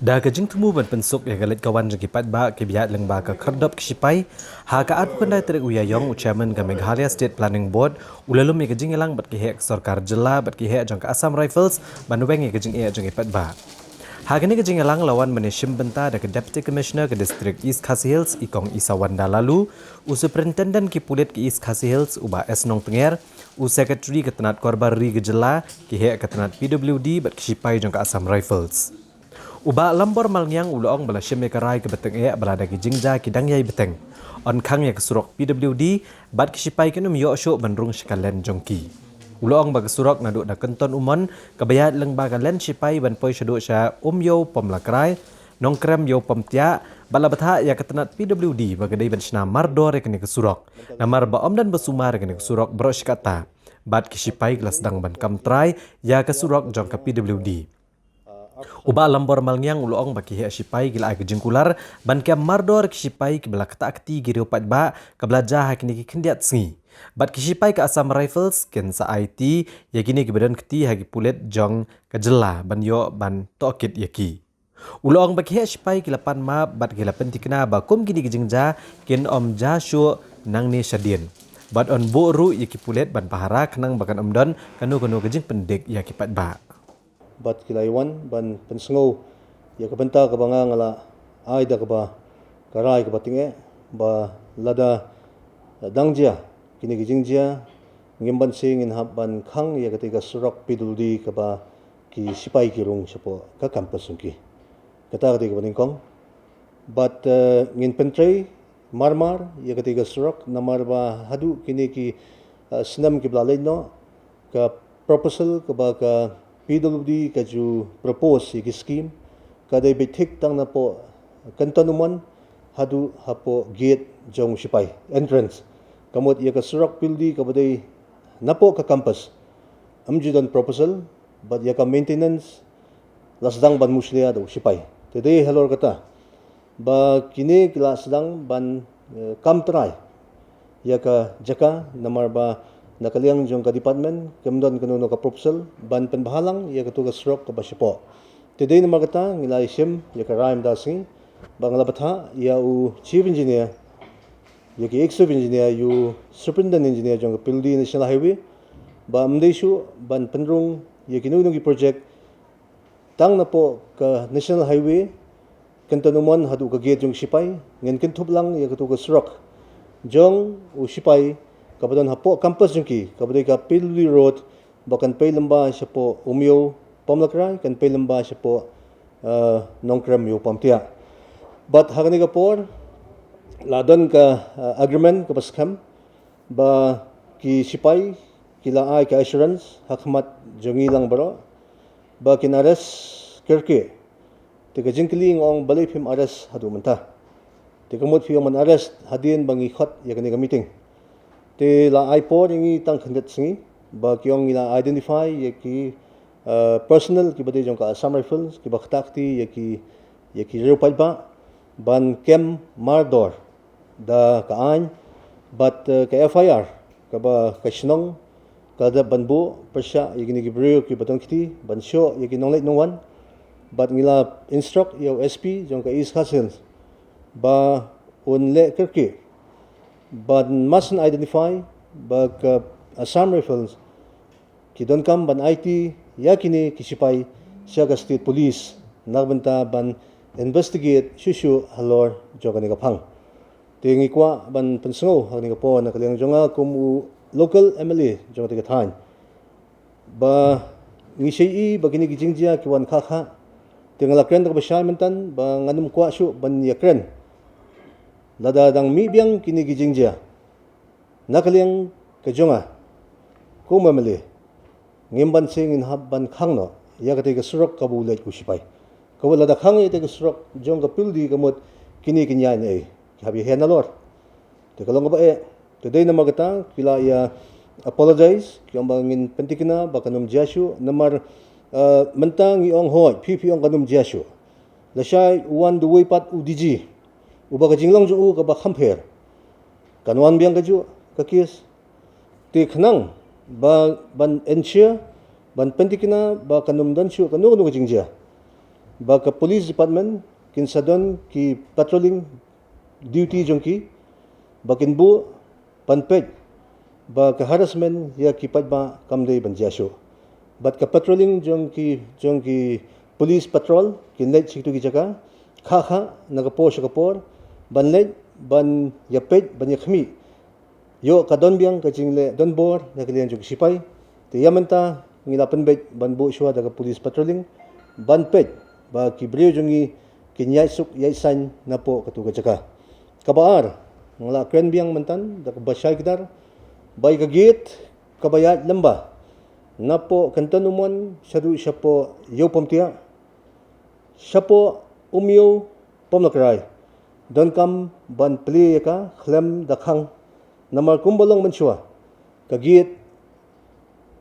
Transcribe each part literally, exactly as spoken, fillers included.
Da ka jingthmu ban pynsuk ïa ka leit ka wan jong ki paidbah kiba ïaid lyngba ka khyrdop ki shipai, ha ka arphew khyndai tarik u Ïaïong, u Chairman ka Meghalaya State Planning Board u la lum ïa ka jingïalang bad ki heh ka sorkar jylla bad ki heh jong ka Assam Rifles ban weng ïa ka jingeh jong ki paidbah. Ha kane ka jingïalang la wan ban ïashim bynta da ka Deputy Commissioner ka District East Khasi Hills, i Kong Isawanda Laloo, u Superintendent ki pulit ka East Khasi Hills, u Bah S Nongtnger, u Secretary ka tnat Korbar Ri ka jylla, ki heh ka tnat P W D bad ki shipai jong ka Assam Rifles. U Bah Lambor Malngiang u la ong ba la shim ïa ka rai kaba tyngeh ba lada ki jingjia ki dang ïai bteng, yn khang ïa ka surok P W D bad ki shipai kin ym ïoh shuh ban rung sha ka len jong ki. U la ong ba ka surok naduh na Kynton Umon kaba ïaid lyngba ka len shipai ban poi shaduh sha Umïew Pom Lakrai, Nongkrem Ïew Pom Tiah, bad la bthah ïa ka tnat P W D ba ka dei ban shna mardor ïa kane ka surok, namar ba ym don ba sumar ïa kane ka surok baroh shi katta. Bad ki shipai ki la sdang ban kam trai ïa ka surok jong ka P W D. U Bah Lambor Malngiang u la ong ba ki heh shipai ki la ai ka jingkular ban kem mardor ki shipai kiba la ktah kti ki riew paidbah kaba la jia ha kine ki khyndiat sngi. Bad ki shipai ka Assam Rifles kin sa aiti ïa kine kiba don kti ha ki pulit jong ka jylla ban ïoh ban tohkit ïa ki. U la ong ba ki heh shipai ki la pan map bad ki la pynthikna ba kum kine ki jingjia kin ym jia shuh nangne shadien. Bad yn buh ruh ïa ki pulit ban pahara khnang ba kan ym don kano kano ka jingpyndik ïa ki paidbah. Bad ki la ïawan ban pynsngew ïa ka bynta kaba nga nga la ai da kaba ka rai kaba tyngeh ba lada dang jia kine ki jingjia, ngim banse ngin hap ban khang ïa katei ka surok P W D kaba ki shipai ki rung shapoh ka campus jong ki. Kata katei kaba nyngkong. Bad, eh, ngin pyntrei marmar ïa katei ka surok namar ba haduh kine ki, eh, snem kiba la leit noh, ka proposal kaba ka P W D ka ju propose ïa ki scheme ka dei beit thik tang napoh Kynton Umon haduh hapoh gate jong u shipai, entrance. Ka mut ïa ka surok P W D kaba dei napoh ka campus ym ju don proposal, bad ïa ka maintenance la sdang ban mushlia da u shipai. Te dei halor kata ba kine ki la sdang ban, eh, kam trai ïa ka jaka namar ba na ka liang jong ka department kam don kano kano ka proposal ban pynbhalang ïa kato ka surok kaba shapoh. Te dei namar kata ngi la ïashim ïa ka rai mynta sngi ba nga la bthah ïa u chief engineer, ïa ki executive engineer, ïa u superintendent engineer jong ka P W D National Highway ba ym dei shuh ban pynrung ïa kino kino ki project tang napoh ka National Highway, Kynton Umon haduh ka gate jong ki shipai. Ngin kynthup lang ïa kato ka surok jong u shipai kaba don hapoh campus jong ki, kaba dei ka P W D Road, ba kan pei lyngba shapoh Umïew Pom Lakrai, kan pei lyngba shapoh, eh, Nongkrem Ïew Pom Tiah. Bad ha kane ka por la don ka, eh, agreement kaba skhem ba ki shipai ki la ai ka assurance ha khmat jong ngi lang baroh ba kin arrest kyrkieh. Te ka jingkylli nga ong balei phim arrest haduh mynta? Te ka mut phi ong ban arrest hadien ba ngi khot ïa kane ka meeting. Te la ai por ïa ngi tang khyndiat sngi ba ki ong ngi la identify ïa ki, eh, personnel kiba dei jong ka Assam Rifles kiba ktah kti ïa ki, ïa ki riew paidbah ban kem mardor da ka aiñ bad, eh, ka F I R kaba ka shnong ka dep ban buh pyrshah ïa kine ki briew kiba don kti ban shoh ïa ki nongleit nongwan. Bad ngi la instruct ïa u S P jong ka East Khasi Hills ba un leh kyrkieh ban masan identify ba ka Assam Rifles ki donkam ban aiti ïa kine ki shipai sha ka state police na ka bynta ban investigate shuh shuh halor jong kane ka phang. Te ngi kwah ban pynsngew ha kane ka por na ka liang jong nga kum u local M L A jong kane ka thaiñ ba ngi shait ba kine ki jingjia ki wan kha kha. Te nga la kren da kaba shai mynta ba ngan ym kwah shuh ban ïakren lada dang mih biang kine ki jingjia. Na ka liang ka jong nga kum M L A, ngim banse ngin hap ban khang noh ïa katei ka surok kaba u leit u shipai. Kaba lada khang ïa katei ka surok jong ka P W D ka mut kine ki ïaid ne ei, ki hap ïaid nalor. Te ka long kaba eh. Te dei namar kata ki la ïa apologize, ki ong ba ngin pynthikna ba kan ym jia shuh namar, eh, mynta ngi ong hooid, phi phi ong kan ym jia shuh. Lashai u wan da uwei pat u D G uba ka jinglong jong u kaba kham pher. Kan wan biang kajuh ka case. Te khnang ba ban ensure, ban pynthikna ba kan ym don shuh kano kano ka jingjia, ba ka police department kin sa don ki patrolling duty jong ki, ba kin buh ban peit ba ka harassment ïa ki paidbah kam dei ban jia shuh. Bad ka patrolling jong ki, jong ki police patrol kin leit sha kitu ki jaka, kha kha na ka por sha ka por, ban leit ban ïa peit, ban ïa khmih ïoh ka don biang ka jingleh donbor na ka liang jong ki sipai. Te ïa mynta ngi la pynbeit ban buh shuwa da ka police patrolling ban peit ba ki briew jong ngi kin ïaid suk ïaid saiñ napoh katu ka jaka. Kaba ar, nga la kren biang mynta da kaba shai kdar ba ïa ka gate kaba ïaid lem ba napoh Kynton Umon shaduh shapoh Ïew Pamtiah, shapoh Umiew Pamlakrai, donkam ban plie ïa ka khlem da khang. Namar kumba long mynshuwa, ka gate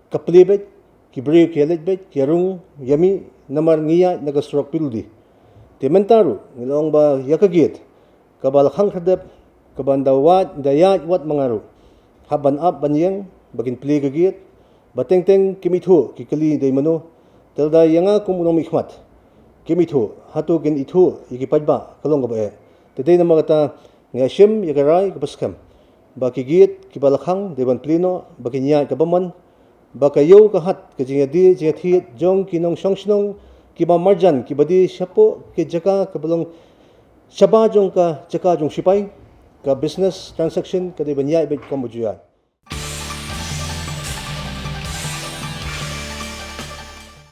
ka plie beit, ki briew ki ïa leit beit, ki ïa rung ïa mih, namar ngi ïaid na ka surok P W D. Te mynta ruh ngi la ong ba ïa ka gate kaba la khang khyrdep, kaba nda wad, nda ïaid wad ma nga ruh, hap ban ap ban ïeng ba kin plie ka gate. Ba teng teng kim ithuh ki kylli dei mano, te lada ïa nga kum u nongmihkhmat, kim ithuh, hato kin ithuh ïa ki paidbah? Ka long kaba eh. Te dei namar kata nga shim ïa ka rai kaba skhem ba ki gate kiba la khang dei ban plie noh, ba kin ïaid kaba mon, ba ka ïew ka hat, ka jingïadie jingïathied jong ki nongshong shnong kiba marjan, kiba die shapoh ki jaka kaba long shabar jong ka jaka jong sipai, ka business transaction ka dei ban ïaid beit kumba ju ïaid.